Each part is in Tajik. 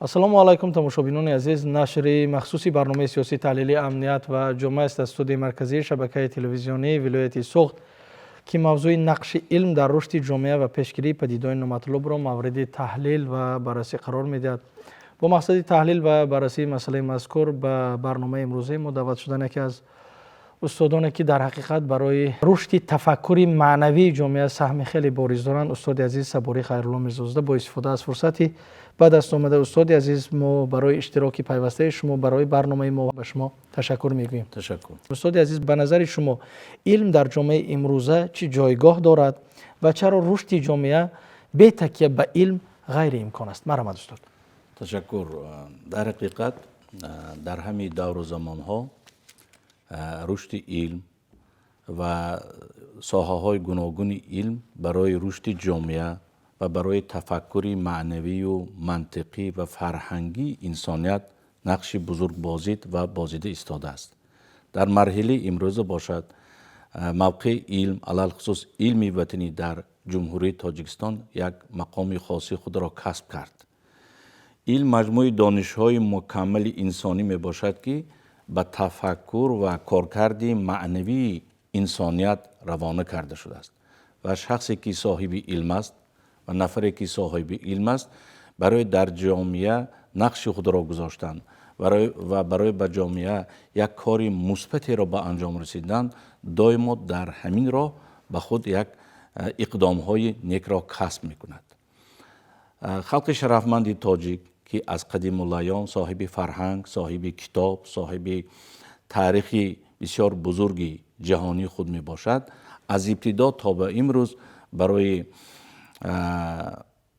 Ассалому алайкум, тамошобинони азиз. Нашри махсуси барномаи сиёсии таҳлили «Амният ва ҷомеа» аст аз студияи марказии шабакаи телевизионии вилояти Суғд, ки мавзӯи нақши илм дар рушди ҷомеа ва пешгирии падидаҳои номатлубро мавриди таҳлил ва баррасӣ қарор медиҳад. Бо мақсади таҳлил ва баррасии масъалаи мазкур ба барномаи имрӯзаи мо даъват шудан яке аз устодоне, ки дар ҳақиқат барои рушди тафаккури маънавии ҷомеа саҳми хеле бориз доранд, устоди азиз Сабурӣ Хайрулло Мирзозода. Бо истифода аз фурсати ба даст омада, устоди азиз, мо барои иштироки пайвастаи шумо барои барномаи мо ба шумо ташаккур мегӯем. Ташаккур. Устоди азиз, ба назари шумо, илм дар ҷомеаи имрӯза чӣ ҷойгоҳ дорад ва чаро рушди ҷомеа бе такя ба илм ғайриимкон аст? Марҳамат, устод. Ташаккур. Дар ҳақиқат, дар ҳамин давру замонҳо рушди илм ва соҳаҳои гуногуни илм барои рушди ҷомеа ва барои тафаккури маънавию мантиқӣ ва фарҳангии инсоният нақши бузург бозид ва бозида истодааст. Дар марҳилаи имрӯза бошад, мавқеи илм, алалхусус илми ватанӣ, дар Ҷумҳурии Тоҷикистон як мақоми хоси худро касб кард. Илм маҷмӯи донишҳои мукаммали инсонӣ мебошад, ки ба тафаккур ва коркарди маънавии инсоният равона карда шудааст, ва шахсе ки соҳиби илм аст ва нафаре ки соҳиби илм аст, барои дар ҷомеа нақши худро гузоштан ва барои ба ҷомеа як кори мусбатеро ба анҷом расидан доимо дар ҳамин роҳ ба худ як иқдомҳои некро касб мекунад. Халқи шарафманди тоҷик, ки аз қадимулайём соҳиби фарҳанг, соҳиби китоб, соҳиби таърихи бисёр бузурги ҷаҳонии худ мебошад, аз ибтидо то ба имрӯз барои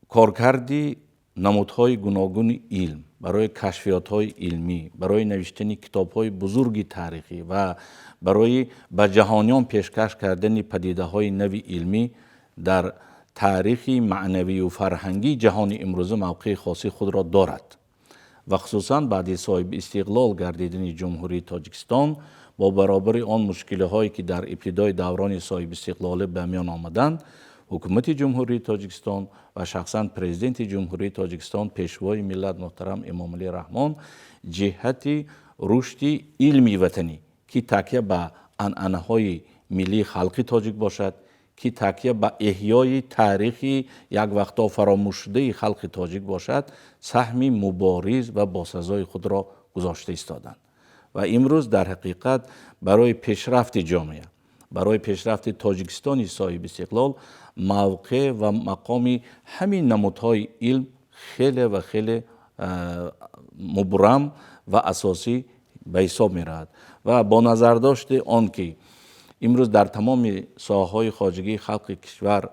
коркарди намудҳои гуногуни илм, барои кашфиётҳои илмӣ, барои навиштани китобҳои бузурги таърихӣ ва барои ба ҷаҳониён пешкаш кардани падидаҳои нави илмӣ дар таърихи маънавию фарҳангии ҷаҳони имрӯза мавқеи хоси худро дорад. Ва хусусан баъди соҳиби истиқлол гардидани Ҷумҳурии Тоҷикистон, бо баробари он мушкилиҳое, ки дар ибтидои даврони соҳибистиқлолӣ ба миён омаданд, Ҳукумати Ҷумҳурии Тоҷикистон ва шахсан Президенти Ҷумҳурии Тоҷикистон, Пешвои миллат муҳтарам Эмомалӣ Раҳмон ҷиҳати рушди илми ватанӣ, ки такя ба анъанаҳои миллии халқи тоҷик бошад, ки такя ба эҳёи таърихи як вақтҳо фаромӯшшудаи халқи тоҷик бошад, саҳми мубориз ва босазои худро гузошта истоданд. Ва имрӯз дар ҳақиқат барои пешрафти ҷомеа, барои пешрафти Тоҷикистони соҳибистиқлол мавқеъ ва мақоми ҳамин намудҳои илм хеле ва хеле мубрам ва асосӣ ба ҳисоб меравад. Ва бо назардошти он ки имрӯз дар тамоми соҳаҳои хоҷагии халқи кишвар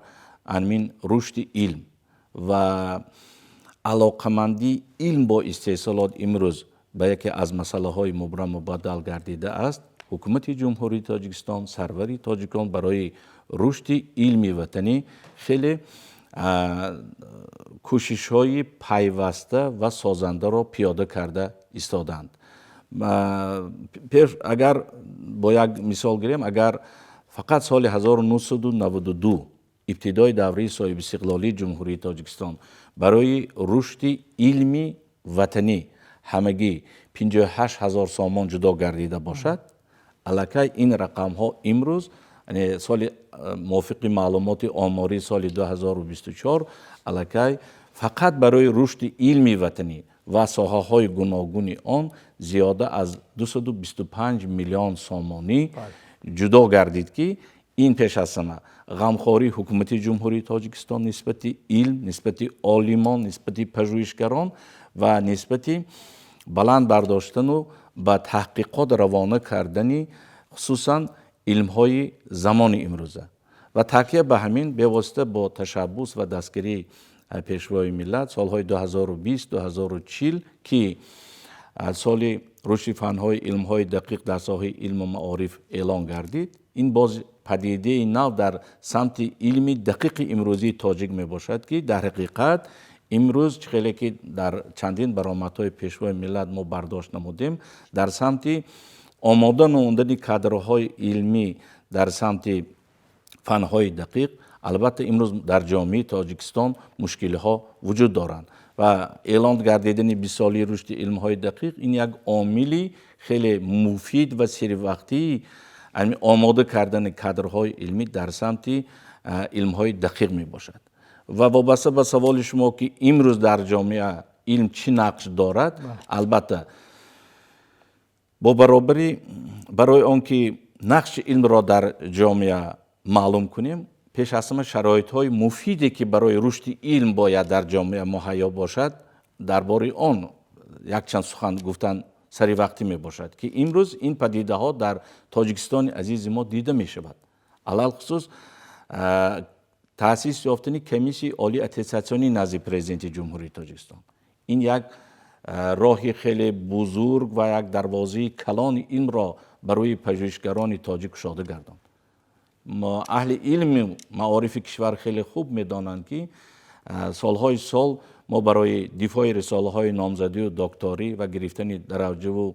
ҳамин рушди илм ва алоқамандии илм бо истеҳсолот имрӯз ба яке аз масъалаҳои мубрам мубаддал гардидааст, Ҳукумати Ҷумҳурии Тоҷикистон, сарвари тоҷикон барои рушди илми ватанӣ хеле кӯшишҳои пайваста ва созандаро пиёда карда истодаанд. Агар бо як мисол гирем, агар фақат соли 1992, ибтидои давраи соҳибистиқлолии Ҷумҳурии Тоҷикистон, барои рушди илми ватанӣ ҳамагӣ 58 ҳазор сомон ҷудо гардида бошад, аллакай ин рақамҳо имрӯз, соли мувофиқи маълумоти омории соли 2024, аллакай фақат барои рушди илми ватанӣ ва соҳаҳои гуногуни он зиёда аз 225 миллион сомонӣ ҷудо гардид, ки ин пеш аз ҳама ғамхории Ҳукумати Ҷумҳурии Тоҷикистон нисбати илм, нисбати олимон, нисбати пажӯҳишгарон ва нисбати баланд бардоштану ба таҳқиқот равона кардани хусусан илмҳои замони имрӯза. Ва такя ба ҳамин, бевосита бо ташаббус ва дастгирии Пешвои миллат, солҳои 2020 2040, ки соли рушди фанҳои илмҳои дақиқ дар соҳаи илму маориф эълон гардид, ин боз падидаи нав дар самти илми дақиқи имрӯзии тоҷик мебошад, ки дар ҳақиқат имрӯз, чӣ хеле ки дар чандин баромадҳои Пешвои миллат мо бардошт намудем, дар самти омода намудани кадрҳои илмӣ дар самти фанҳои дақиқ. Албатта, имрӯз дар ҷомеаи Тоҷикистон мушкилиҳо вуҷуд доранд ва эълон гардидани 20-солаи рушди илмҳои дақиқ ин як омили хеле муфид ва серивақтии омода кардани кадрҳои илмӣ дар самти илмҳои дақиқ мебошад. Ва вобаста ба саволи шумо, ки имрӯз дар ҷомеа илм чӣ нақш дорад, албатта, бо баробарӣ барои он ки нақши илмро дар ҷомеа маълум кунем, пеш аз ҳама шароитҳои муфиде, ки барои рушди илм бояд дар ҷомеа муҳайё бошад, дар бораи он якчанд сухан гуфтан саривақтӣ мебошад, ки имрӯз ин падидаҳо дар Тоҷикистони азизи мо дида мешавад. Алалхусус таъсис ёфтани Комиссияи олии аттестатсионии назди Президенти Ҷумҳурии Тоҷикистон ин як роҳи хеле бузург ва як дарвозаи калони илмро барои пажӯҳишгарони тоҷик кушода гардонд. Аҳли илми маорифи кишвар хеле хуб медонанд, ки солҳои сол мо барои дифои рисолаҳои номзадию докторӣ ва гирифтани дараҷаву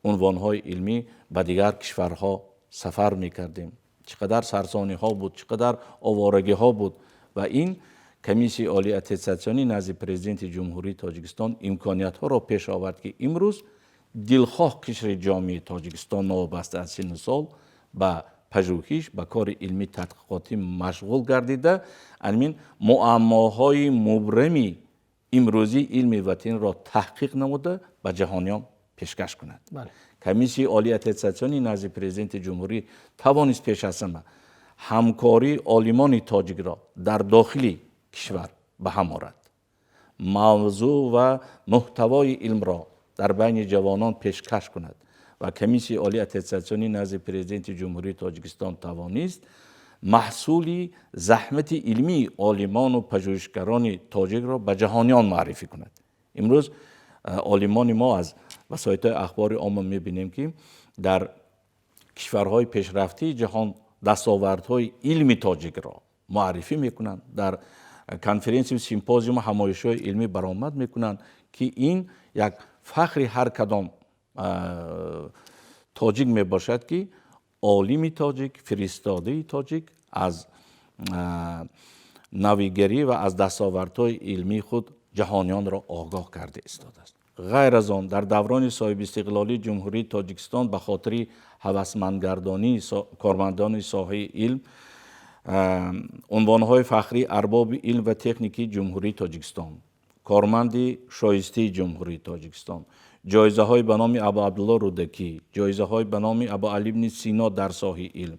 унвонҳои илмӣ ба дигар кишварҳо сафар мекардем. Чӣ қадар сарсониҳо буд, чӣ қадар оворагиҳо буд. Ва ин Комиссияи олии аттестатсионӣ назди Президенти Ҷумҳурии Тоҷикистон имкониятҳоро пеш овард, ки имрӯз дилхоҳ қишри ҷомеаи Тоҷикистон новобаста аз синну сол ба пажӯҳиш, ба кори илмӣ тадқиқотӣ машғул гардида, ҳамин муаммоҳои мубрами имрӯзии илми ватанро таҳқиқ намуда, ба ҷаҳониён пешкаш кунад. Комиссияи олии аттестатсионӣ назди Президенти Ҷумҳурӣ тавонист пеш аз ҳама ҳамкории олимони тоҷикро дар дохили кишвар ба ҳам орад, мавзӯъ ва муҳтавои илмро дар байни ҷавонон пешкаш кунад. Ва Комиссияи олии аттестатсионӣ назди Президенти Ҷумҳурии Тоҷикистон тавонист маҳсули заҳмати илмии олимону пажӯҳишгарони тоҷикро ба ҷаҳониён муаррифӣ кунад. Имрӯз олимони мо аз васоитҳои ахбори омма мебинем, ки дар кишварҳои пешрафтии ҷаҳон дастовардҳои илми тоҷикро муаррифӣ мекунанд, дар конференсию симпозиуму ҳамоишҳои илмӣ баромад мекунанд, ки ин як фахри ҳар кадом тоҷик мебошад, ки олими тоҷик, фиристодаи тоҷик аз навигарӣ ва аз дастовардҳои илмии худ ҷаҳониёнро огоҳ карда истодааст. Ғайр аз он, дар даврони соҳибистиқлолии Ҷумҳурии Тоҷикистон ба хотири ҳавасмандгардонии кормандони соҳаи илм унвонҳои фахрии арбоби илм ва техникии Ҷумҳурии Тоҷикистон, корманди шоистаи Ҷумҳурии Тоҷикистон, ҷоизаҳои ба номи Абу Абдулло Рӯдакӣ, ҷоизаҳои ба номи Абу Али ибни Сино дар соҳаи илм,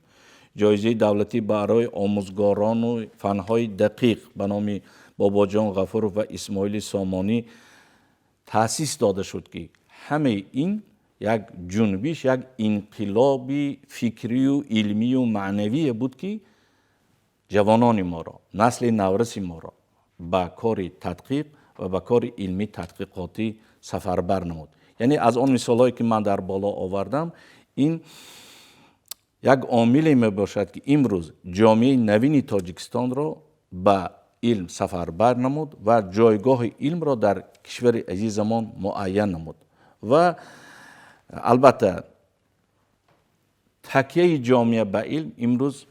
ҷоизаи давлатӣ барои омӯзгорону фанҳои дақиқ ба номи Бобоҷон Ғафуров ва Исмоили Сомонӣ таъсис дода шуд, ки ҳамаи ин як ҷунбиш, як инқилоби фикрию илмию маънавие буд, ки ҷавонони моро, насли навраси моро ба кори тадқиқ ва ба кори илмӣ тадқиқотӣ сафарбар намуд. Яъне аз он мисолҳое, ки ман дар боло овардам, ин як омиле мебошад, ки имрӯз ҷомеаи навини Тоҷикистонро ба илм сафарбар намуд ва ҷойгоҳи илмро дар кишвари азизамон муайян намуд. Ва албатта, такяи ҷомеа ба илм имрӯз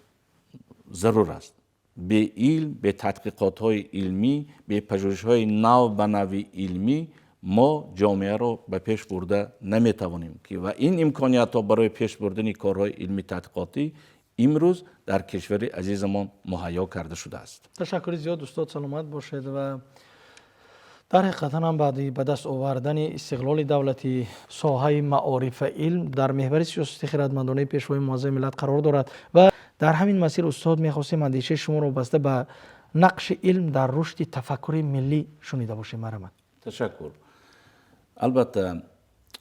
зарур аст. Бе илм, бе тадқиқотҳои илмӣ, бе пажӯҳишҳои нав ба нави илмӣ мо ҷомеаро ба пеш бурда наметавонем, ки ва ин имкониятҳо барои пеш бурдани корҳои илмӣ тадқиқотӣ имрӯз дар кишвари азизамон муҳайё карда шудааст. Ташаккури зиёд, устод, саломат бошед. Ва дар ҳақиқатан ҳам баъди ба даст овардани истиқлоли давлатӣ соҳаи маориф ва илм дар меҳвари сиёсати хиратмандонаи Пешвои муаззами миллат қарор дорад. Ва дар ҳамин масир, устод, мехостем андешаи шуморо вобаста ба нақши илм дар рушди тафаккури миллӣ шунида бошем. Марҳамат. Ташаккур. Албатта,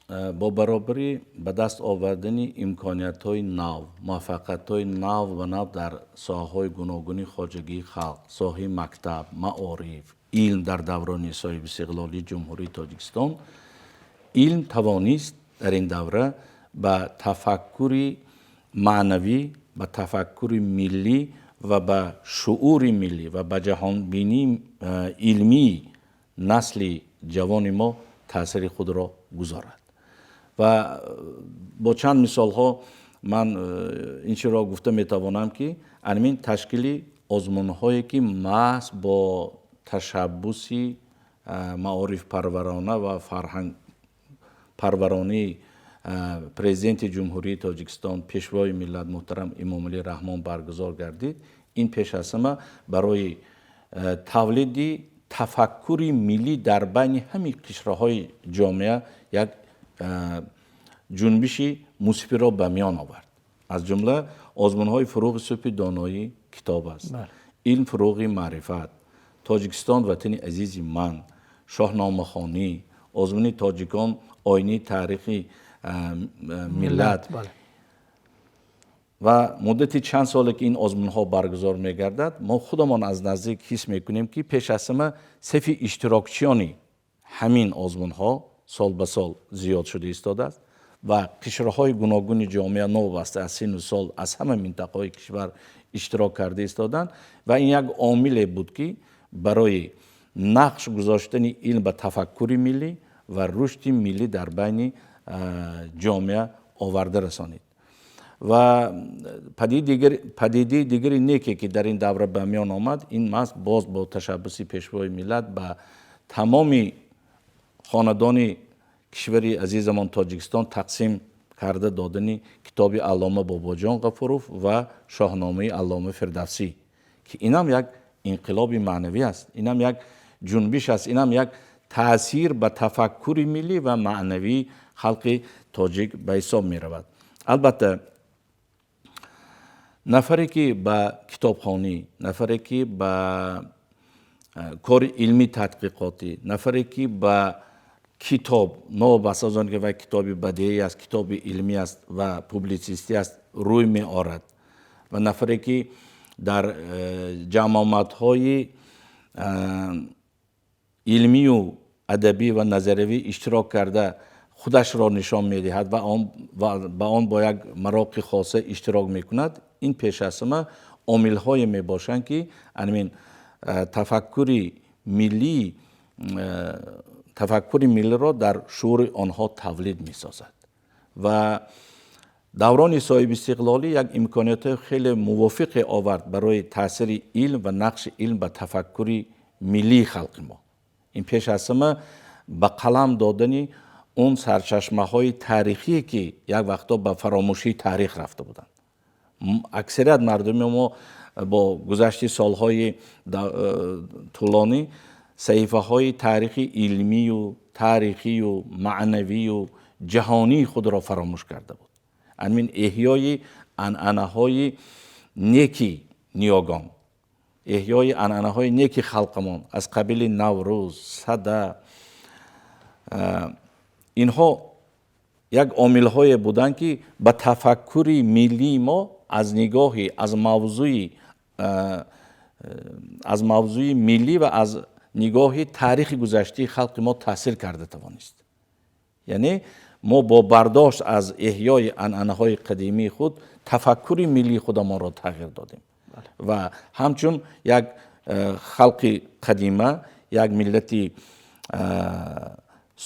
бо баробарӣ ба даст овардани имкониятҳои нав, муваффақиятҳои нав ва нав дар соҳаҳои гуногуни хоҷагии халқ, соҳаи мактаб, маориф, илм дар даврони соҳибистиқлолии Ҷумҳурии Тоҷикистон, илм тавонист дар ин давра ба тафаккури маънавӣ, ба тафаккури миллӣ ва ба шуури миллӣ ва ба ҷаҳонбинии илмии насли ҷавони мо таъсири худро гузорад. Ва бо чанд мисолҳо ман ин чиро гуфта метавонам, ки ҳамин ташкили Озмунҳое, ки маҳз бо ташаббуси маорифпарварона ва фарҳангпарваронии Президенти Ҷумҳурии Тоҷикистон, Пешвои миллат муҳтарам Эмомалӣ Раҳмон баргузор гардид, ин пеш аз ҳама барои тавлиди тафаккури миллӣ дар байни ҳамин қишрҳои ҷомеа як ҷунбиши мусбиро ба миён овард. Аз ҷумла озмунҳои «Фурӯғи субҳи доноӣ китоб аст», «Илм фурӯғи маърифат», «Тоҷикистон ватани азизи ман», шоҳномахонӣ, озмуни «Тоҷикон оинаи таърихи миллат». Ва муддати чанд соле ки ин озмунҳо баргузор мегардад, мо худамон аз наздик ҳис мекунем, ки пеш аз ҳама сафи иштирокчиёни ҳамин озмунҳо сол ба сол зиёд шуда истодааст ва қишрҳои гуногуни ҷомеа, новобаста аз синну сол, аз ҳама минтақаҳои кишвар иштирок карда истоданд. Ва ин як омиле буд, ки барои нақш гузоштани илм ба тафаккури миллӣ ва рушди миллӣ дар байни ҷомеа оварда расонид. Ва падидаи дигари неке, ки дар ин давра ба миён омад, ин маҳз боз бо ташаббуси Пешвои миллат ба тамоми хонадони кишвари азизамон Тоҷикистон тақсим карда додани китоби аллома Бобоҷон Ғафуров ва Шоҳномаи аллома Фирдавсӣ, ки инам як инқилоби маънавӣ аст, инам як ҷунбиш аст, инам як таъсир ба тафаккури миллӣ ва маънавии халқи тоҷик ба ҳисоб меравад. Албатта, нафаре ки ба китобхонӣ, нафаре ки ба кори илмӣ тадқиқотӣ, нафаре ки ба китоб, новобаста аз он ки вай китоби бадеӣ аст, китоби илмӣ аст ва публитсистӣ аст, рӯй меорад ва нафаре ки дар ҷамъомадҳои илмию адабӣ ва назариявӣ иштирок карда, худашро нишон медиҳад ва ба он бо як мароқи хоса иштирок мекунад, ин пеш аз ҳама омилҳое мебошанд, ки ҳамин тафаккури миллиро дар шуури онҳо тавлид месозад. Ва даврони соҳибистиқлолӣ як имкониятҳои хеле мувофиқе овард барои таъсири илм ва нақши илм ба тафаккури миллии халқи мо. Ин пеш аз ҳама ба қалам додани он сарчашмаҳои таърихие, ки як вақтҳо ба фаромӯшии таърих рафта буданд. Аксарият мардуми мо бо гузашти солҳои тӯлонӣ саҳифаҳои таърихи илмию таърихию маънавию ҷаҳонии худро фаромӯш карда буд. Ҳамин эҳёи анъанаҳои неки ниёгон, эҳёи анъанаҳои неки халқамон аз қабили Наврӯз, Сада, инҳо як омилҳое буданд, ки ба тафаккури миллии мо аз нигоҳи аз мавзӯи миллӣ ва аз нигоҳи таърихи гузаштаи халқи мо таъсир карда тавонист. Яъне мо бо бардошт аз эҳёи анъанаҳои қадимии худ тафаккури миллии худамонро тағйир додем ва ҳамчун як халқи қадима, як миллати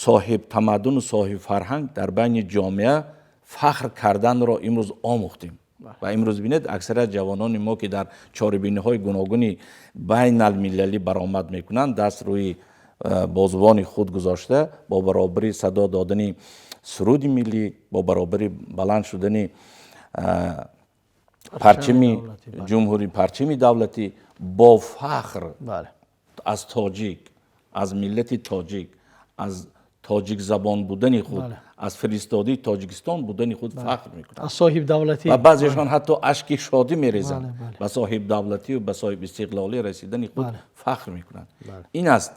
соҳиб тамаддуну соҳиб фарҳанг дар байни ҷомеа фахр карданро имрӯз омӯхтем. Ва имрӯз бинед, аксарият ҷавонони мо, ки дар чорабиниҳои гуногуни байналмилалӣ баромад мекунанд, даст рӯи бозувони худ гузошта, бо баробари садо додани суруди миллӣ, бо баробари баланд шудани парчами ҷумҳурӣ, парчами давлатӣ, бо фахр аз тоҷик, аз миллати тоҷик, аз тоҷикзабон будани худ, аз фиристодаи Тоҷикистон будани худ фахр мекунанд. Аз соҳибдавлатӣ. Ва баъзешон ҳатто ашки шодӣ мерезанд, ба соҳибдавлатию ба соҳибистиқлолӣ расидани худ фахр мекунанд. Ин аст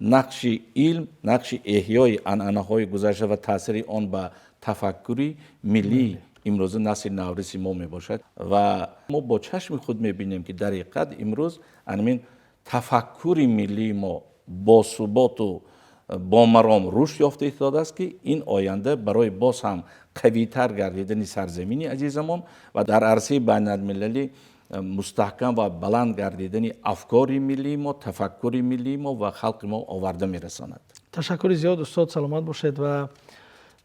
нақши илм, нақши эҳёи анъанаҳои гузашта ва таъсири он ба тафаккури миллии имрӯза насли навриси мо мебошад. Ва мо бо чашми худ мебинем, ки дар ҳақиқат имрӯз ҳамин тафаккури миллии мо бо суботу бо маром рушд ёфта истодааст, ки ин оянда барои боз ҳам қавитар гардидани сарзамини азизамон ва дар арсаи байналмилалӣ мустаҳкам ва баланд гардидани афкори миллии мо, тафаккури миллии мо ва халқи мо оварда мерасонад. Ташаккури зиёд, устод, саломат бошед. Ва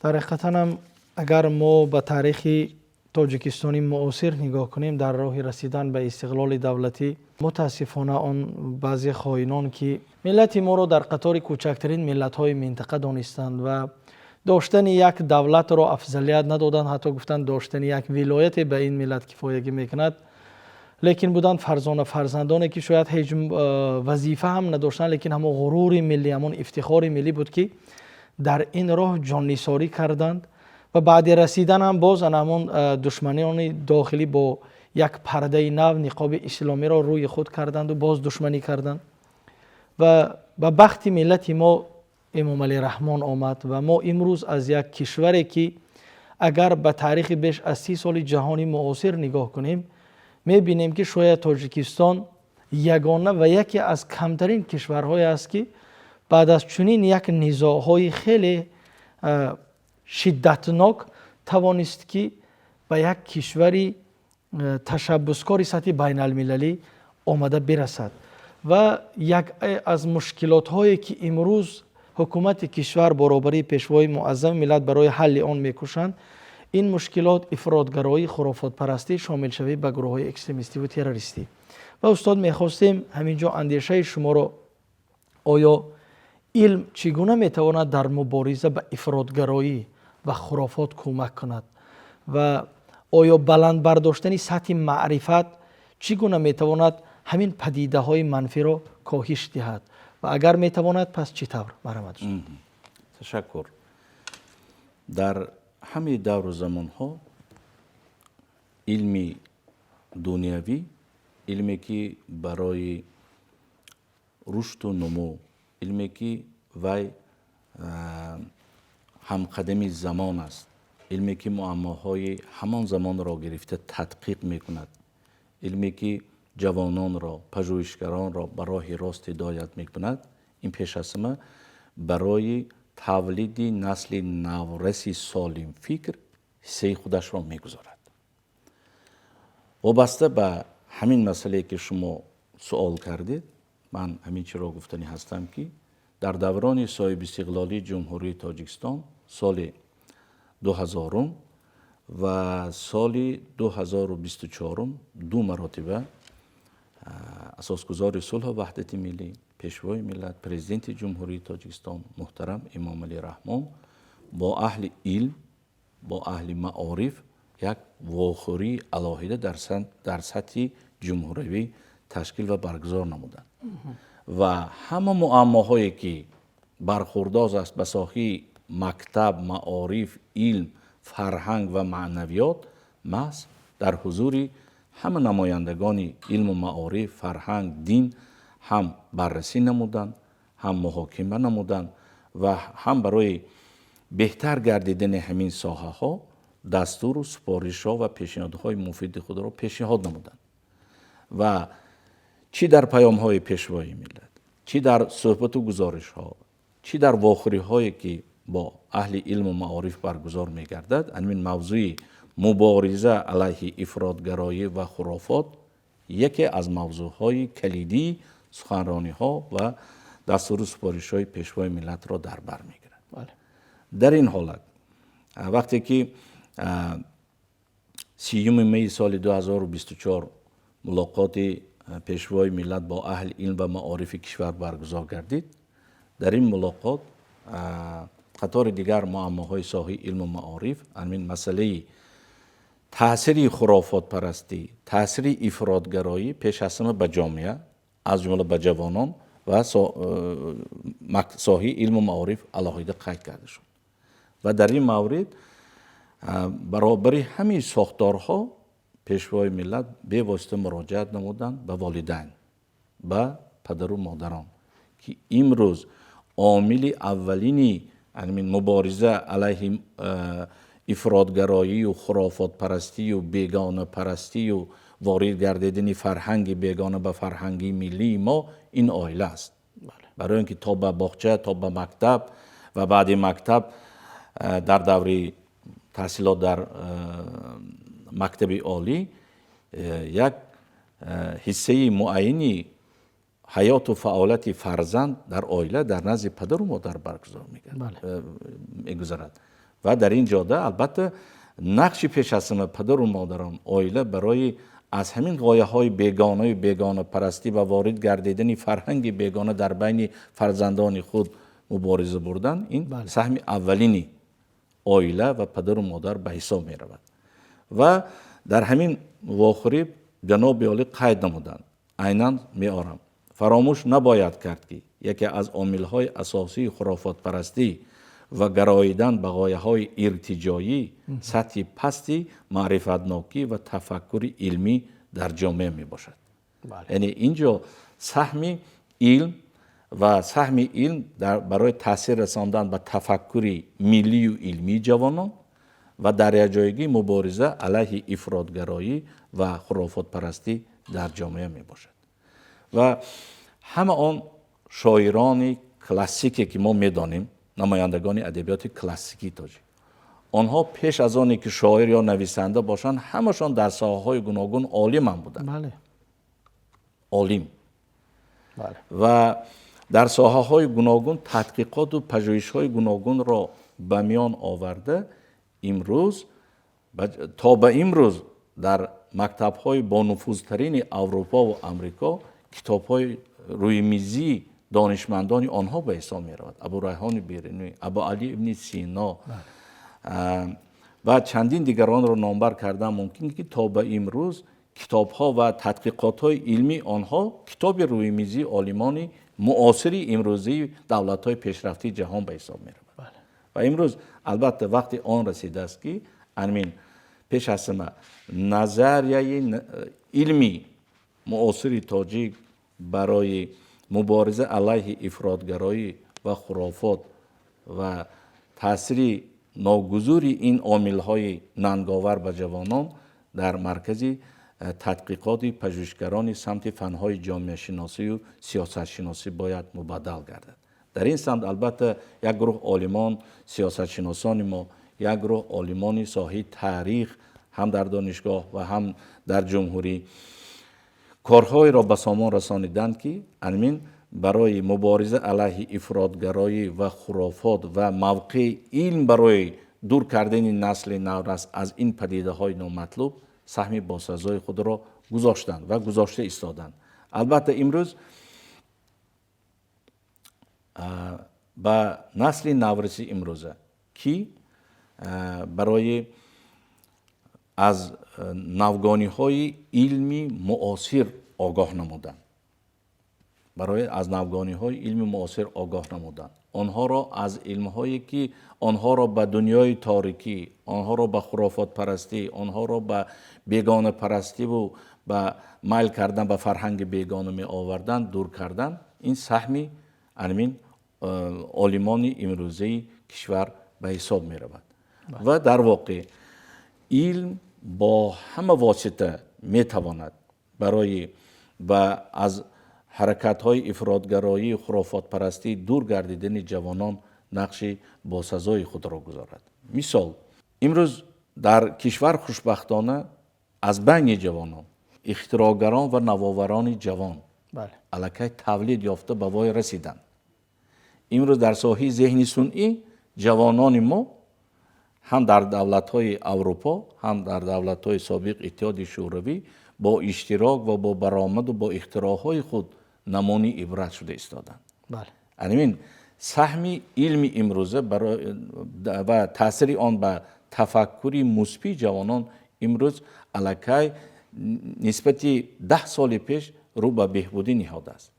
дар ҳақиқатан ҳам, агар мо ба таърихи Тоҷикистони муосир нигоҳ кунем, дар роҳи расидан ба истиқлоли давлатӣ, мутаассифона, он баъзе хоинон, ки миллати моро дар қатори кӯчактарин миллатҳои минтақа донистанд ва доштани як давлатро афзалият надоданд, ҳатто гуфтанд, доштани як вилояте ба ин миллат кифоягӣ мекунад, лекин буданд фарзона фарзандоне, ки шояд ҳеҷ вазифа ҳам надоштанд, лекин ҳамон ғурури миллӣ, ҳамон ифтихори миллӣ буд, ки дар ин роҳ ҷоннисорӣ карданд ва баъди расидан ҳам боз ана ҳамон душманони дохилӣ бо як пардаи нав ниқоби исломиро рӯи худ карданду боз душманӣ карданд. Ва ба бахти миллати мо Эмомалӣ Раҳмон омад ва мо имрӯз аз як кишваре, ки агар ба таърихи беш аз 30 соли ҷаҳони муосир нигоҳ кунем, мебинем, ки шояд Тоҷикистон ягона ва яке аз камтарин кишварҳое аст, ки баъд аз чунин як низоъҳои хеле шиддатнок тавонист, ки ба як кишвари ташаббускори сатҳи байналмилалӣ омада бирасад. Ва як аз мушкилотҳое, ки имрӯз ҳукумати кишвар бо роҳбарии Пешвои муаззами миллат барои ҳалли он мекӯшанд, ин мушкилот ифротгароӣ, хурофотпарастӣ, шомилшавӣ ба гурӯҳҳои экстремистиву террористӣ. Ва, устод, мехостем ҳамин ҷо андешаи шуморо: оё илм чӣ гуна метавонад дар мубориза ба ифротгароӣ ва хурофот кӯмак кунад ва оё баланд бардоштани сатҳи маърифат чӣ гуна метавонад ҳамин падидаҳои манфиро коҳиш диҳад ва агар метавонад, пас чӣ тавр? Марҳамат. Ташаккур. Дар ҳамаи давру замонҳо илми дунявӣ, илме, ки барои рушду нумӯ, илме, ки вай ҳамқадами замон аст, илме, ки муаммоҳои ҳамон замонро гирифта тадқиқ мекунад, илме, ки ҷавононро, пажӯҳишгаронро ба роҳи рост ҳидоят мекунад, ин пеш аз ҳама барои тавлиди насли навраси солимфикр ҳиссаи худашро мегузорад. Вобаста ба ҳамин масъалае, ки шумо суол кардед, ман ҳамин чиро гуфтанӣ ҳастам, ки дар даврони соҳибистиқлолии Ҷумҳурии Тоҷикистон соли 2000-ум ва соли 2024-ум ду маротиба Асосгузори сулҳу ваҳдати миллӣ, Пешвои миллат, Президенти Ҷумҳурии Тоҷикистон муҳтарам Эмомалӣ Раҳмон бо аҳли илм, бо аҳли маориф як вохӯрии алоҳида дар сатҳи ҷумҳуриявӣ ташкил ва баргузор намуданд ва ҳама муаммоҳое, ки бархурдоз аст ба соҳаи мактаб, маориф, илм, фарҳанг ва маънавиёт, маҳз дар ҳузури ҳама намояндагони илму маориф, фарҳанг, дин ҳам баррасӣ намуданд, ҳам муҳокима намуданд ва ҳам барои беҳтар гардидани ҳамин соҳаҳо дастуру супоришҳо ва пешниҳодҳои муфиди худро пешниҳод намуданд. Ва чӣ дар паёмҳои Пешвои миллат, чӣ дар суҳбату гузоришҳо, чӣ дар вохӯриҳое, ки бо аҳли илму маориф баргузор мегардад, ҳамин мавзӯи мубориза алайҳи ифротгароӣ ва хурофот яке аз мавзӯъҳои калидии суханрониҳо ва дастуру супоришҳои Пешвои миллатро дар бар мегирад. Дар ин ҳолат, вақте ки 30-юми майи соли 2024 мулоқоти Пешвои миллат бо аҳли илм ва маорифи кишвар баргузор гардид, дар ин мулоқот қатори дигар муаммоҳои соҳаи илму маориф ҳамин масъалаи таъсири хурофотпарастӣ, таъсири ифротгароӣ пеш аз ҳама ба ҷомеа, аз ҷумла ба ҷавонон ва соҳаи илму маориф алоҳида қайд карда шуд. Ва дар ин маврид баробари ҳамин сохторҳо Пешвои миллат бевосита муроҷиат намуданд ба волидайн, ба падару модарон, ки имрӯз омили аввалини ҳамин мубориза алайҳи ифротгароию хурофотпарастию бегонапарастию ворид гардидани фарҳанги бегона ба фарҳанги миллии мо ин оила аст, барои он ки то ба боғча, то ба мактаб ва баъди мактаб дар даври таҳсилот дар мактаби олӣ як ҳиссаи муайяни ҳаёту фаъолияти фарзанд дар оила, дар назди падару модар баргузор мегузарад. Ва дар ин ҷода, албатта, Нақши пеш аз ҳама падару модарон, оила барои аз ҳамин ғояҳои бегонаю бегонапарастӣ ва ворид гардидани фарҳанги бегона дар байни фарзандони худ мубориза бурдан, ин саҳми аввалини оила ва падару модар ба ҳисоб меравад. Ва дар ҳамин вохӯрӣ ҷаноби олӣ қайд намуданд, айнан меорам: фаромӯш набояд кард, ки яке аз омилҳои асосии хурофотпарастӣ ва гароидан ба ғояҳои иртиҷоӣ сатҳи пасти маърифатнокӣ ва тафаккури илмӣ дар ҷомеа мебошад. Яъне ин ҷо саҳми илм ва саҳми илм барои таъсир расондан ба тафаккури миллию илмии ҷавонон ва дар якҷоягӣ мубориза алайҳи ифротгароӣ ва хурофотпарастӣ дар ҷомеа мебошад. Ва ҳама он шоирони классике, ки мо медонем, намояндагони адабиёти классикии тоҷик, онҳо пеш аз оне ки шоир ё нависанда бошанд, ҳамашон дар соҳаҳои гуногун олимам буданд. Олим. Ва дар соҳаҳои гуногун тадқиқоту пажӯҳишҳои гуногунро ба миён оварда, имрӯз то ба имрӯз дар мактабҳои бонуфузтарини Аврупову Амрико китобҳои рӯймизии донишмандони онҳо ба ҳисоб меравад: Абурайҳони Берунӣ, Абу Али ибни Сино ва чандин дигаронро номбар кардан мумкин, ки то ба имрӯз китобҳо ва тадқиқотҳои илмии онҳо китоби рӯймизии олимони муосири имрӯзии давлатҳои пешрафтии ҷаҳон ба ҳисоб меравад. Ва имрӯз албатта вақти он расидааст, ки амин пеш аз ҳама назарияи илми муосири тоҷик барои мубориза алайҳи ифротгароӣ ва хурофот ва таъсири ногузури ин омилҳои нанговар ба ҷавонон дар маркази тадқиқоти пажӯҳишгарони самти фанҳои ҷомеашиносию сиёсатшиносӣ бояд мубаддал гардад. Дар ин самт албатта як гурӯҳ олимон, сиёсатшиносони мо, як гурӯҳ олимони соҳаи таърих ҳам дар донишгоҳ ва ҳам дар ҷумҳурӣ корҳоеро ба сомон расониданд, ки амин барои мубориза алайҳи ифротгароӣ ва хурофот ва мавқеи илм барои дур кардани насли наврас аз ин падидаҳои номатлуб саҳми босазои худро гузоштанд ва гузошта истоданд. Албатта имрӯз ба насли навраси имрӯза, ки барои аз навгониҳои илми муосир огоҳ намуданд, барои аз навгониҳои илми муосир огоҳ намуданд онҳоро аз илмҳое, ки онҳоро ба дунёи торикӣ, онҳоро ба хурофотпарастӣ, онҳоро ба бегонапарастиву ба майл кардан ба фарҳанги бегона меоварданд, дур кардан, ин саҳми амин олимони имрӯзаи кишвар ба ҳисоб меравад. Ва дар воқеъ илм бо ҳама восита метавонад барои ба аз ҳаракатҳои ифротгароии хурофотпарастӣ дур гардидани ҷавонон нақши босазои худро гузорад. Мисол, имрӯз дар кишвар хушбахтона аз байни ҷавонон ихтирогарон ва навоварони ҷавон аллакай тавлид ёфта ба воя расиданд. Имрӯз дар соҳаи зеҳни сунъӣ ҷавонони мо ҳам дар давлатҳои Аврупо, ҳам дар давлатҳои собиқ Иттиҳоди Шӯравӣ бо иштирок ва бо баромаду бо ихтироъҳои худ намунаи ибрат шуда истоданд. Анамин саҳми илми имрӯза ва таъсири он ба тафаккури мусбии ҷавонон имрӯз аллакай нисбати 10 соли пеш рӯ ба беҳбудӣ ниҳодааст.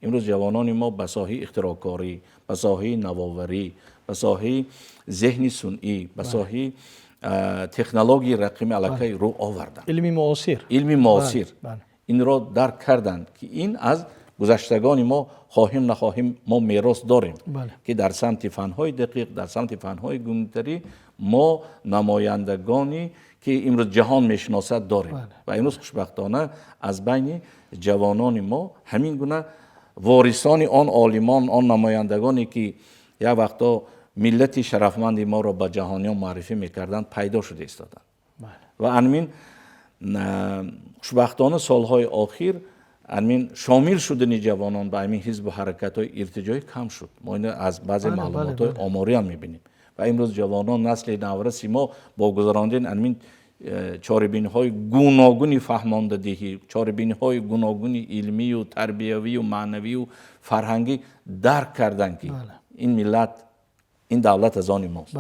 Имрӯз ҷавонони мо ба соҳаи ихтироъкорӣ, ба соҳаи навоварӣ, ба соҳаи зеҳни сунъӣ, ба соҳаи технологияи рақамӣ аллакай рӯ оварданд. Илми муосир. Илми муосир инро дарк карданд, ки ин аз гузаштагони мо хоҳим нахоҳим мо мерос дорем, ки дар самти фанҳои дақиқ, дар самти фанҳои гуманитарӣ мо намояндагоне, ки имрӯз ҷаҳон мешиносад, дорем. Ва имрӯз хушбахтона аз байни ҷавонони мо ҳамин гуна ворисони он олимон, он намояндагоне, ки як вақто миллати шарафманди моро ба ҷаҳониён муаррифӣ мекарданд, пайдо шуда истоданд. Ва анмин хушбахтона солҳои охир анмин шомил шудани ҷавонон ба ҳамин ҳизбу ҳаракатҳои иртиҷоӣ кам шуд. Мо ино аз баъзе маълумотҳои оморӣ ҳам мебинем. Ва имрӯз ҷавонон, насли навраси мо бо гузарондани ҳамин чорабиниҳои гуногуни фаҳмондадиҳӣ, чорабиниҳои гуногуни илмию тарбиявию маънавию фарҳангӣ дарк карданд, ки ин миллат, ин давлат аз они мост.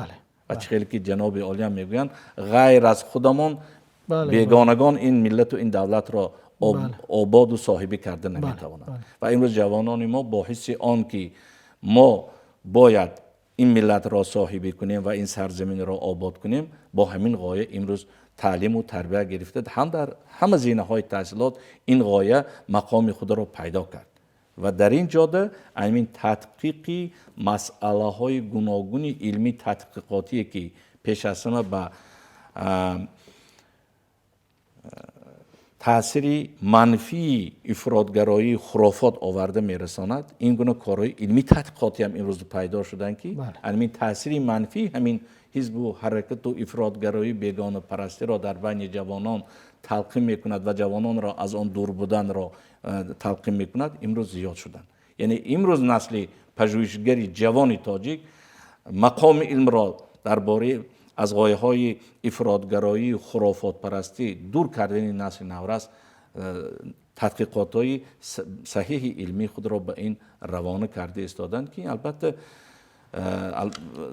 Ва чӣ хеле ки ҷаноби олиам мегӯянд, ғайр аз худамон бегонагон ин миллату ин давлатро ободу соҳибӣ карда наметавонанд. Ва имрӯз ҷавонони мо бо ҳисси он ки мо бояд ин миллатро соҳибӣ кунем ва ин сарзаминро обод кунем, бо ҳамин ғоя имрӯз таълиму тарбия гирифта, ҳам дар ҳама зинаҳои таҳсилот ин ғоя мақоми худро пайдо кард. Ва дар ин ҷода ҳамин тадқиқи масъалаҳои гуногуни илмӣ тадқиқотие, ки пеш аз ҳама ба таъсири манфии ифротгароии хурофот оварда мерасонад, ин гуна корҳои илмӣ тадқиқотиам имрӯз пайдо шуданд, ки ҳамин таъсири манфии ҳамин ҳизбу ҳаракату ифротгароии бегонапарастиро дар байни ҷавонон талқин мекунад ва ҷавононро аз он дур буданро талқин мекунад, имрӯз зиёд шуданд. Яъне имрӯз насли пажӯҳишгари ҷавони тоҷик мақоми илмро дар бораи аз ғояҳои ифротгароии хурофотпарастӣ дур кардани насли наврас тадқиқотҳои саҳиҳи илмии худро ба ин равона карда истоданд, ки албатта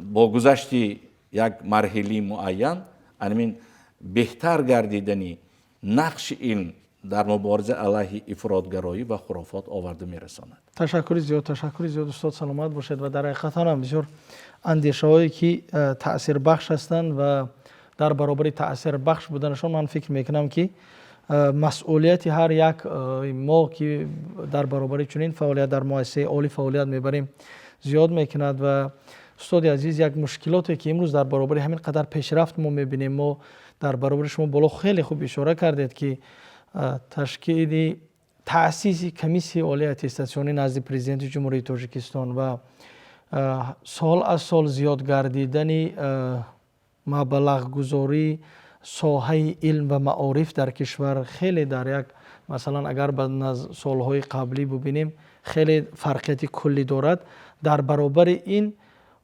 бо гузашти як марҳилаи муайян ҳамин беҳтар гардидани нақши илм дар мубориза алайҳи ифротгароӣ ва хурофот оварда мерасонад. Ташаккури зиёд, ташаккури зиёд, устод, саломат бошед. Ва дар ҳақиқатан ҳам бисёр андешаҳое ки таъсирбахш ҳастанд ва дар баробари таъсирбахш буданашон ман фикр мекунам, ки масъулияти ҳар як мо, ки дар баробари чунин фаъолият дар муассисаи олӣ фаъолият мебарем, зиёд мекунад. Ва устоди азиз, як мушкилоте ки имрӯз дар баробари ҳамин қадар пешрафт мо мебинем, мо дар баробари шумо боло хеле хуб ишора кардед, ки ташкили таъсиси комиссияи олии аттестатсионӣ назди Президенти Ҷумҳурии Тоҷикистон ва сол аз сол зиёд гардидани маблағгузории соҳаи илм ва маориф дар кишвар хеле дар як, масалан, агар ба солҳои қаблӣ бубинем, хеле фарқияти куллӣ дорад. Дар баробари ин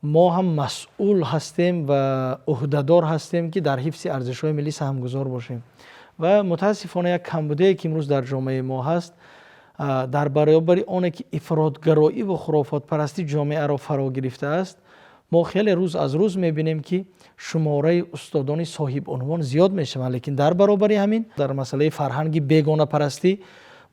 мо ҳам масъул ҳастем ва ӯҳдадор ҳастем, ки дар ҳифзи арзишҳои миллӣ саҳмгузор бошем. Ва мутаассифона як камбудие, ки имрӯз дар ҷомеаи мо ҳаст, дар баробари оне ки ифротгароӣ ва хурофотпарастӣ ҷомеаро фаро гирифтааст, мо хеле рӯз аз рӯз мебинем, ки шумораи устодони соҳибунвон зиёд мешаванд, лекин дар баробари ҳамин дар масъалаи фарҳанги бегонапарастӣ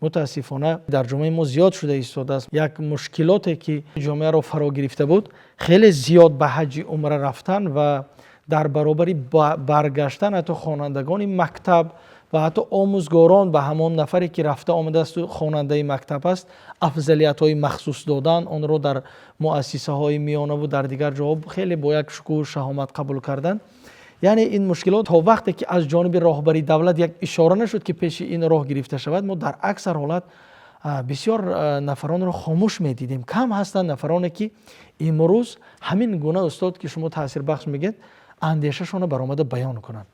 мутаассифона дар ҷомеаи мо зиёд шуда истодааст. Як мушкилоте, ки ҷомеаро фаро гирифта буд, хеле зиёд ба ҳаҷи умра рафтан ва дар баробари баргаштан ҳатто хонандагони мактаб ва ҳатто омӯзгорон ба ҳамон нафаре, ки рафта омадаасту хонандаи мактаб аст, афзалиятҳои махсус додан, онро дар муассисаҳои миёнаву дар дигар ҷоҳо хеле бо як шукӯҳу шаҳомат қабул кардан. Яъне ин мушкилот то вақте ки аз ҷониби роҳбари давлат як ишора нашуд, ки пеши ин роҳ гирифта шавад, мо дар аксар ҳолат бисёр нафаронро хомӯш медидем. Кам ҳастанд нафароне, ки имрӯз ҳамин гуна, устод, ки шумо таъсирбахш мегӯед, андешашонро баромада баён кунанд.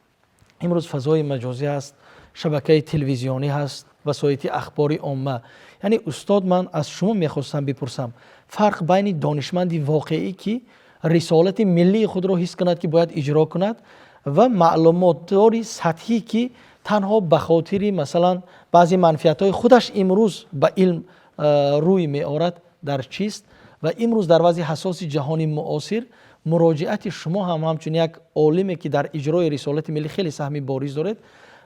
Имрӯз фазои маҷозӣ ҳаст, шабакаи телевизионӣ ҳаст, васоити ахбори омма. Яъне, устод, ман аз шумо мехостам бипурсам: фарқ байни донишманди воқеӣ, ки рисолати миллии худро ҳис кунад, ки бояд иҷро кунад, ва маълумотдори сатҳӣ, ки танҳо ба хотири, масалан, баъзе манфиатҳои худаш имрӯз ба илм рӯй меорад, дар чист? Ва имрӯз дар вазъи ҳассоси ҷаҳони муосир муроҷиати шумо ҳам ҳамчун як олиме, ки дар иҷрои рисолати миллӣ хеле саҳми бориз доред,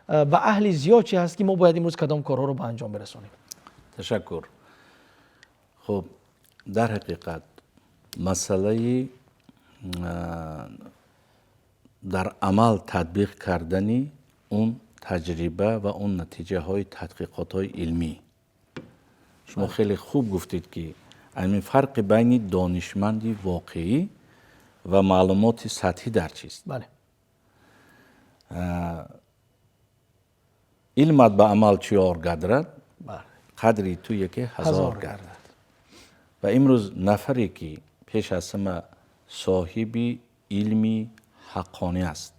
ба аҳли зиёд чи ҳаст, ки мо бояд имрӯз кадом корҳоро ба анҷом бирасонем? Ташаккур. Хуб, дар ҳақиқат масъалаи дар амал татбиқ кардани он таҷриба ва он натиҷаҳои тадқиқотҳои илмӣ, шумо хеле хуб гуфтед, ки ҳамин фарқи байни донишманди воқеӣ ва маълумоти сатҳӣ дар чист. Илмат ба амал чӣ ёр гардад, қадри ту яке ҳазор гардад. Ва имрӯз нафаре, ки пеш аз ҳама соҳиби илми ҳаққонӣ аст,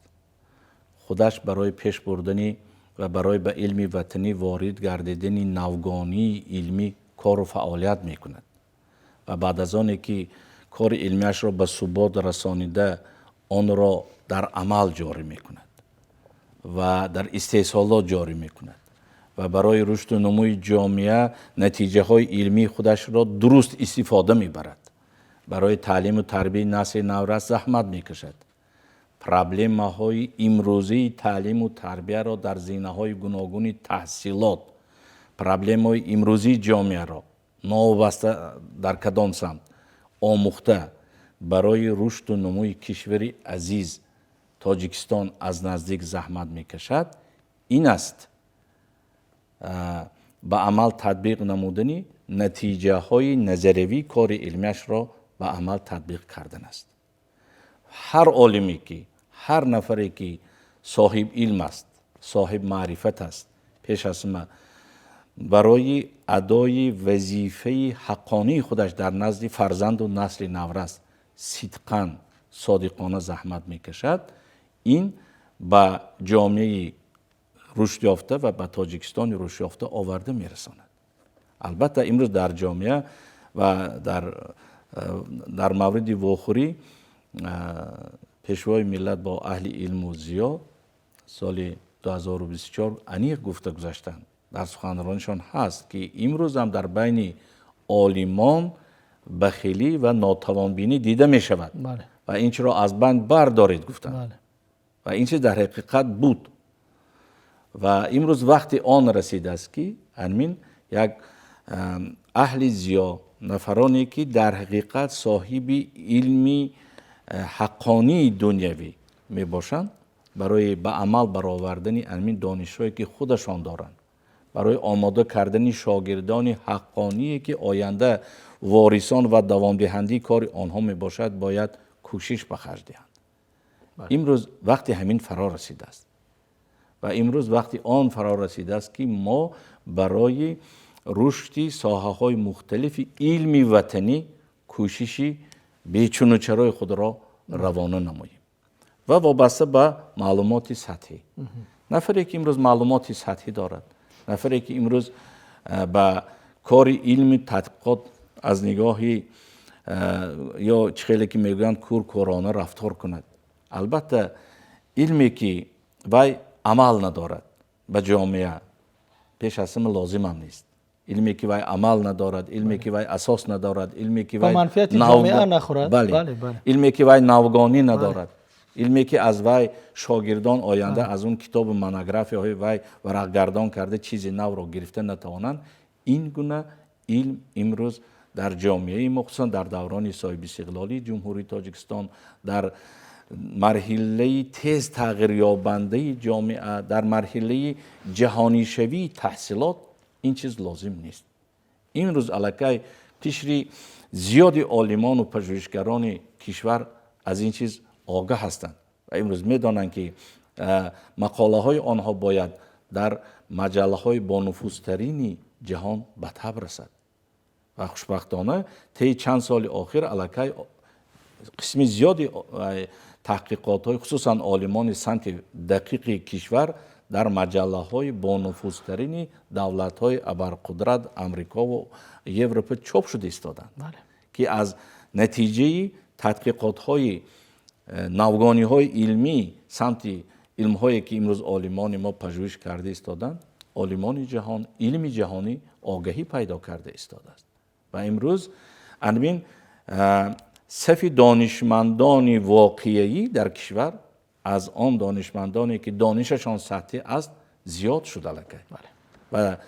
худаш барои пеш бурдани ва барои ба илми ватанӣ ворид гардидани навгонии илмӣ кору фаъолият мекунад ва баъд аз оне ки кори илмиашро ба субот расонида, Онро дар амал ҷорӣ мекунад ва дар истеҳсолот ҷорӣ мекунад ва барои рушду нумӯи ҷомеа натиҷаҳои илмии худашро дуруст истифода мебарад, барои таълиму тарбияи насли наврас заҳмат мекашад, проблемаҳои имрӯзии таълиму тарбияро дар зинаҳои гуногуни таҳсилот, проблемаҳои имрӯзии ҷомеаро новобаста дар кадом самт омӯхта, барои рушду нумӯи кишвари азиз Тоҷикистон аз наздик заҳмат мекашад, ин аст ба амал татбиқ намудани натиҷаҳои назариявии кори илмияшро ба амал татбиқ кардан аст. Ҳар олиме ки, ҳар нафаре ки соҳиб илм аст, соҳиб маърифат аст, пеш аз ҳама барои адои вазифаи ҳаққонии худаш дар назди фарзанду насли наврас сидқан, содиқона заҳмат мекашад, ин ба ҷомеаи рушдёфта ва ба Тоҷикистони рушдёфта оварда мерасонад. Албатта, имрӯз дар ҷомеа ва дар мавриди вохӯрӣ Пешвои миллат бо аҳли илму зиё соли 2024 аниқ гуфта гузаштанд, дар суханронишон ҳаст, ки имрӯзам дар байни олимон бахилӣ ва нотавонбинӣ дида мешавад ва ин чиро аз байн бардоред, гуфтанд. Ва ин чиз дар ҳақиқат буд ва имрӯз вақти он расидааст, ки ҳамин як аҳли зиё, нафароне ки дар ҳақиқат соҳиби илми ҳаққонии дунявӣ мебошанд, барои ба амал баровардани ҳамин донишҳое ки худашон доранд, барои омода кардани шогирдони ҳаққоние ки оянда ворисон ва давомдиҳандаи кори онҳо мебошад, бояд кӯшиш ба харҷ диҳанд. Имрӯз вақти ҳамин фаро расидааст ва имрӯз вақти он фаро расидааст, ки мо барои рушди соҳаҳои мухталифи илми ватанӣ кӯшиши бечунучарои худро равона намоем. Ва вобаста ба маълумоти сатҳӣ, нафаре ки имрӯз маълумоти сатҳӣ дорад, нафаре ки имрӯз ба кори илми тадқиқот аз нигоҳи ё чӣ хеле ки мегӯянд, куркӯрона рафтор кунад, албатта, илме ки вай амал надорад, ба ҷомеа пеш аз ҳама лозимам нест. Илме ки вай амал надорад, илме ки вай асос надорад, илме ки вай манфиати ҷомеа нахӯрад. Бале, илме ки вай навгонӣ надорад, илме ки аз вай шогирдон оянда аз он китобу монографияҳои вай варақгардон карда, чизи навро гирифта натавонанд, ин гуна илм имрӯз дар ҷомеаи мо, хусусан дар даврони соҳибистиқлолии Ҷумҳурии Тоҷикистон, дар марҳилаи тез тағйирёбандаи ҷомеа, дар марҳилаи ҷаҳонишавии таҳсилот ин чиз лозим нест. Имрӯз аллакай қишри зиёди олимону пажӯҳишгарони кишвар аз ин чиз огаҳ ҳастанд ва имрӯз медонанд, ки мақолаҳои онҳо бояд дар маҷаллаҳои бонуфузтарини ҷаҳон ба таб расад. Ва хушбахтона, тайи чанд соли охир аллакай қисми зиёди таҳқиқотҳои, хусусан олимони самти дақиқи кишвар дар маҷаллаҳои бонуфузтарини давлатҳои абарқудрат, Амрикову Европа чоп шуда истоданд, ки аз натиҷаи тадқиқотҳои навгониҳои илмӣ, самти илмҳое ки имрӯз олимони мо пажӯҳиш карда истоданд, олимони ҷаҳон, илми ҷаҳонӣ огаҳӣ пайдо карда истодааст. Ва имрӯз ҳамин сафи донишмандони воқеӣ дар кишвар аз он донишмандоне ки донишашон сатҳӣ аст, зиёд шуд аллакай. Ва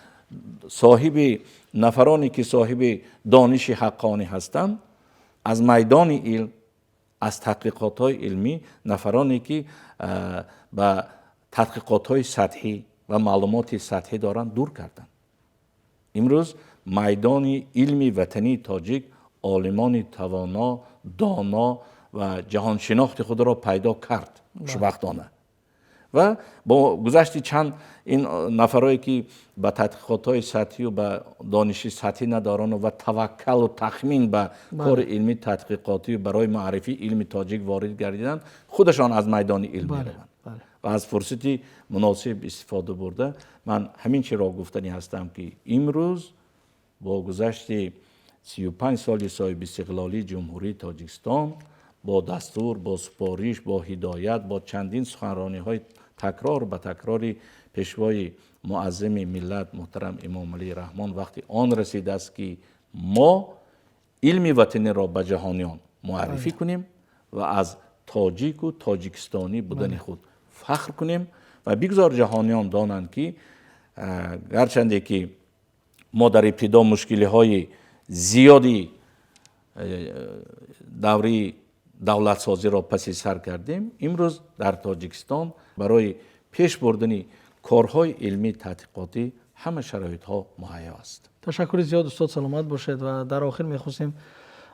соҳиби нафароне ки соҳиби дониши ҳаққонӣ ҳастанд, аз майдони илм, аз тадқиқотҳои илмӣ, нафароне ки ба тадқиқотҳои сатҳӣ ва маълумоти сатҳӣ доранд, дур карданд. Имрӯз майдони илми ватании тоҷик олимони тавоно, доно ва ҷаҳоншинохти худро пайдо кард, хушбахтона. Ва бо гузашти чанд ин нафарое ки ба тадқиқотҳои сатҳию ба дониши сатҳӣ надорану ва таваккалу тахмин ба кори илмӣ тадқиқотию барои маърифии илми тоҷик ворид гардиданд, худашон аз майдони илм мераванд. Ва аз фурсати муносиб истифода бурда, ман ҳамин чиро гуфтанӣ ҳастам, ки имрӯз бо гузашти 35 соли соҳибистиқлолии Ҷумҳурии Тоҷикистон, Бо дастур, бо супориш, бо ҳидоят, бо чандин суханрониҳои такрор ба такрори Пешвои муаззами миллат муҳтарам Эмомалӣ Раҳмон вақти он расидааст, ки мо илми ватаниро ба ҷаҳониён муаррифӣ кунем ва аз тоҷику тоҷикистонӣ будани худ фахр кунем ва бигзор ҷаҳониён донанд, ки гарчанде ки мо дар ибтидо мушкилиҳои зиёди даври давлатсозиро паси сар кардем, имрӯз дар Тоҷикистон барои пеш бурдани корҳои илмии тадқиқотӣ ҳама шароитҳо муҳайё аст. Ташаккури зиёд, устод, саломат бошед. Ва дар охир мехостем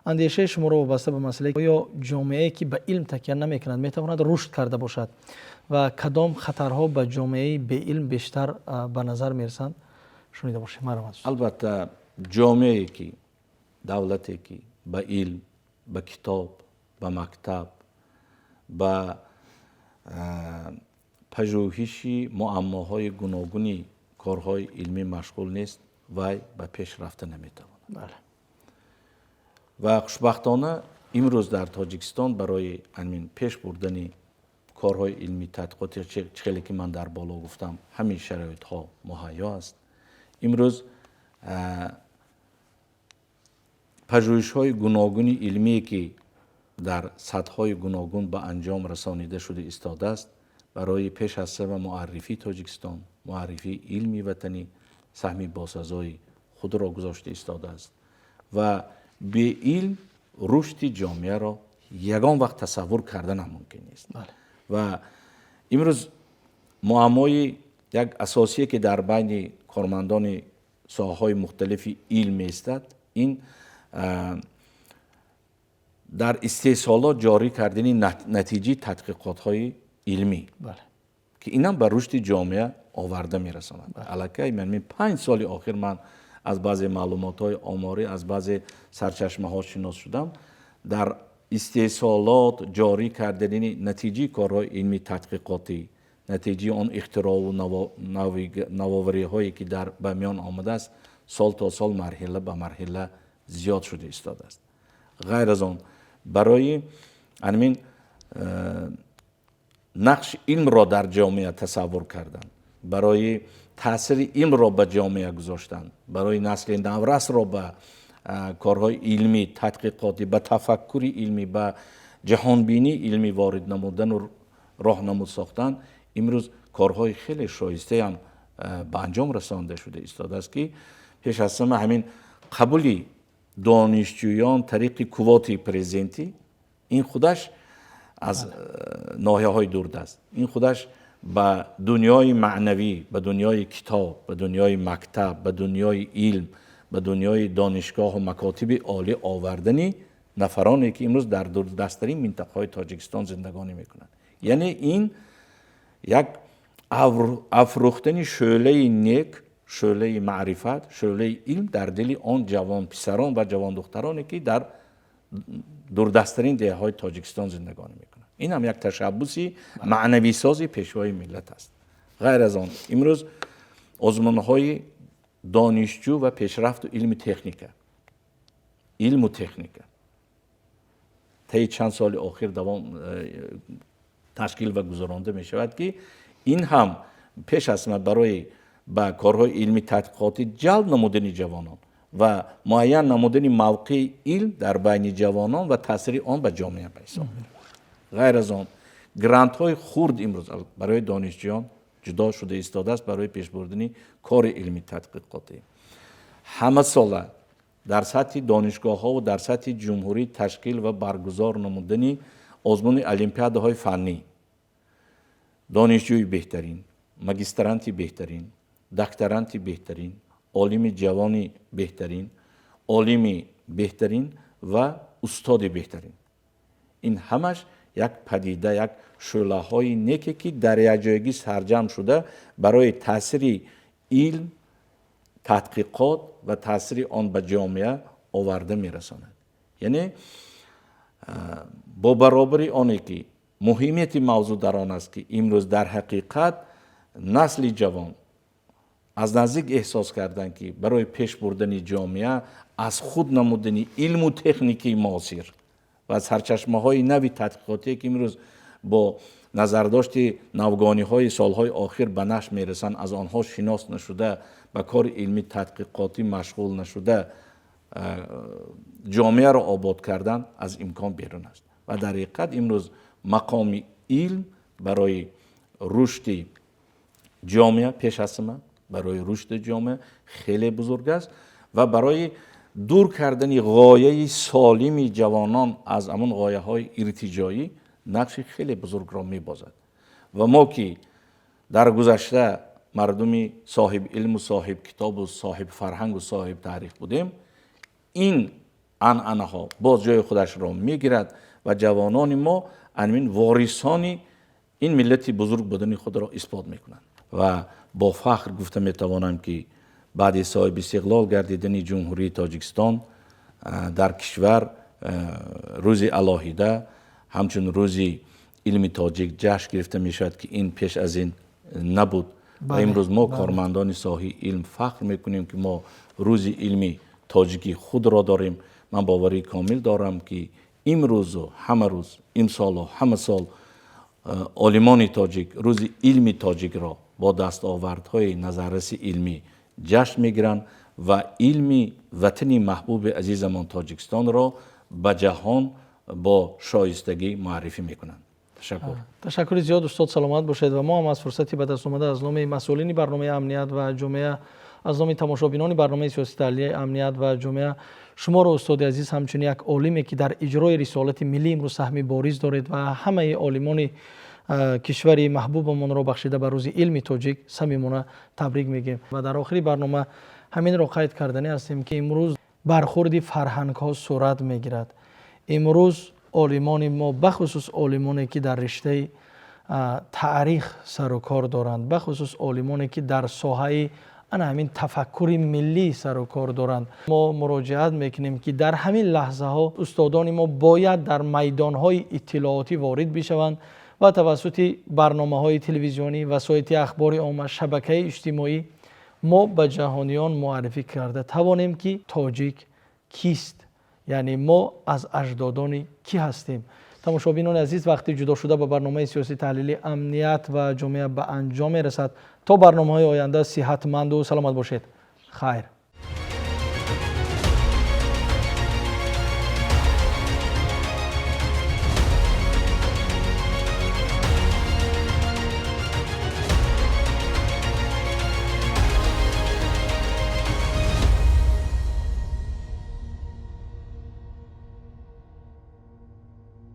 андешаи шуморо вобаста ба масъалаи оё ҷомеае, ки ба илм такя намекунад, метавонад рушд карда бошад ва кадом хатарҳо ба ҷомеаи беилм бештар ба назар мерасанд, шунида бошем. Марҳамат. Албатта, ҷомеае ки, давлате ки ба илм, ба китоб, ба мактаб, ба пажӯҳиши муаммоҳои гуногуни корҳои илмӣ машғул нест, вай ба пеш рафта наметавонад. Ва хушбахтона имрӯз дар Тоҷикистон барои ҳамин пеш бурдани корҳои илмӣ тадқиқоти, чӣ хеле ки ман дар боло гуфтам, ҳамин шароитҳо муҳайё аст. Имрӯз пажӯҳишҳои гуногуни илмие, ки дар сатҳҳои гуногун ба анҷом расонида шуда истодааст, барои пеш аз ҳама муаррифии Тоҷикистон, муаррифии илми ватанӣ саҳми босазои худро гузошта истодааст. Ва беилм рушди ҷомеаро ягон вақт тасаввур кардан мумкин нест. Ва имрӯз муаммои як асосие, ки дар байни кормандони соҳаҳои мухталифи илм меистад, ин дар истеҳсолот ҷорӣ кардани натиҷаи тадқиқотҳои илмӣ, ки инам ба рушди ҷомеа оварда мерасонад. Аллакай ман 5 соли охир ман аз баъзе маълумотҳои оморӣ, аз баъзе сарчашмаҳо шинос шудам, дар истеҳсолот ҷорӣ кардани натиҷаи корҳои илмии тадқиқотӣ, натиҷаи он ихтироъу навовариҳое, ки дар ба миён омадааст, сол то сол, марҳила ба марҳила зиёд шуда истодааст. Ғайр аз он, барои ҳамин нақши илмро дар ҷомеа тасаввур кардан, барои таъсири илмро ба ҷомеа гузоштан, барои насли наврасро ба корҳои илмӣ тадқиқотӣ, ба тафаккури илмӣ, ба ҷаҳонбинии илмӣ ворид намудану роҳнамуд сохтан, имрӯз корҳои хеле шоистаам ба анҷом расонда шуда истодааст, ки пеш аз ҳама ҳамин қабули донишҷӯён тариқи квотаи президентӣ, ин худаш аз ноҳияҳои дурдаст, ин худаш ба дунёи маънавӣ, ба дунёи китоб, ба дунёи мактаб, ба дунёи илм, ба дунёи донишгоҳу макотиби олӣ овардани нафароне, ки имрӯз дар дурдасттарин минтақаҳои Тоҷикистон зиндагонӣ мекунанд, яъне ин як афрӯхтани шӯълаи нек, шӯълаи маърифат, шӯълаи илм дар дили он ҷавонписарон ва ҷавондухтароне, ки дар дурдасттарин деҳаҳои Тоҷикистон зиндагонӣ мекунанд, ин ҳам як ташаббуси маънависози Пешвои миллат аст. Ғайр аз он, имрӯз озмунҳои донишҷӯ ва пешрафту илми техника, илму техника таи чанд соли охир давом ташкил ва гузаронда мешавад, ки ин ҳам пеш аз ҳама барои ба корҳои илмии тадқиқотӣ ҷалб намудани ҷавонон ва муайян намудани мавқеи илм дар байни ҷавонон ва таъсири он ба ҷомеа ба ҳисоб меравад. Ғайр аз он, грантҳои хурд имрӯз барои донишҷӯён ҷудо шуда истодааст барои пешбурдани кори илмии тадқиқотӣ. Ҳамасола дар сатҳи донишгоҳҳову дар сатҳи ҷумҳурӣ ташкил ва баргузор намудани озмуни олимпиадаҳои фаннӣ, донишҷӯи беҳтарин, магистранти беҳтарин, докторанти беҳтарин, олими ҷавони беҳтарин, олими беҳтарин ва устоди беҳтарин, ин ҳамаш як падида, як шӯълаҳои неке, ки дар якҷоягӣ сарҷамъ шуда, барои таъсири илм, тадқиқот ва таъсири он ба ҷомеа оварда мерасонад. Яъне бо баробари оне ки муҳимияти мавзӯъ дар он аст, ки имрӯз дар ҳақиқат насли ҷавон аз наздик эҳсос карданд, ки барои пеш бурдани ҷомеа аз худ намудани илму техникаи муосир Ва сарчашмаҳои нави тадқиқотие, ки имрӯз бо назардошти навгониҳои солҳои охир ба нашр мерасанд, аз онҳо шинос нашуда, ба кори илмӣ тадқиқотӣ машғул нашуда, ҷомеаро обод кардан аз имкон берун аст. Ва дар ҳақиқат имрӯз мақоми илм барои рушди ҷомеа, пеш аз ҳама барои рушди ҷомеа хеле бузург аст ва барои дур кардани ғояи солими ҷавонон аз ҳамон ғояҳои иртиҷоӣ нақши хеле бузургро мебозад. Ва мо, ки дар гузашта мардуми соҳиби илму соҳиби китобу соҳиби фарҳангу соҳиби таърих будем, ин анъанаҳо боз ҷои худашро мегирад ва ҷавонони мо ҳамин ворисони ин миллати бузург будани худро исбот мекунанд. Ва бо фахр гуфта метавонам, ки баъди соҳиби истиқлол гардидани Ҷумҳурии Тоҷикистон дар кишвар рӯзи алоҳида ҳамчун Рӯзи илми тоҷик ҷашн гирифта мешавад, ки ин пеш аз ин набуд. Ва имрӯз мо, кормандони соҳаи илм, фахр мекунем, ки мо Рӯзи илми тоҷикӣ худро дорем. Ман боварии комил дорам, ки имрӯзу ҳама рӯз, имсолу ҳама сол олимони тоҷик Рӯзи илми тоҷикро бо дастовардҳои назарраси илмӣ ҷашн мегиранд ва илми ватани маҳбуби азизамон Тоҷикистонро ба ҷаҳон бо шоистагӣ муаррифӣ мекунанд. Ташаккур. Ташаккури зиёд, устод, саломат бошед. Ва мо ҳам аз фурсати ба даст омада аз номи масъулини барномаи «Амният ва ҷомеа», аз номи тамошобинони барномаи сиёсӣ таҳлилии «Амният ва ҷомеа» шуморо, устоди азиз, ҳамчун як олиме, ки дар иҷрои рисолати миллӣ имрӯз саҳми бориз доред, ва ҳамаи олимони кишвари маҳбубамонро бахшида ба Рӯзи илми тоҷик самимона табрик мегӯем. Ва дар охири барнома ҳаминро қайд карданӣ ҳастем, ки имрӯз бархурди фарҳангҳо сурат мегирад. Имрӯз олимони мо, бахусус олимоне, ки дар риштаи таърих сару кор доранд, бахусус олимоне, ки дар соҳаи ана ҳамин тафаккури миллӣ сару кор доранд, мо муроҷиат мекунем, ки дар ҳамин лаҳзаҳо устодони мо бояд дар майдонҳои иттилоотӣ ворид бишаванд ва тавассути барномаҳои телевизионӣ, васоити ахбори омма, шабакаи иҷтимоӣ мо ба ҷаҳониён муаррифӣ карда тавонем, ки тоҷик кист, яъне мо аз аҷдодони кӣ ҳастем. Тамошобинони азиз, вақти ҷудошуда ба барномаи сиёсӣ таҳлили «Амният ва ҷомеа» ба анҷом мерасад. То барномаҳои оянда сиҳатманду саломат бошед. Хайр.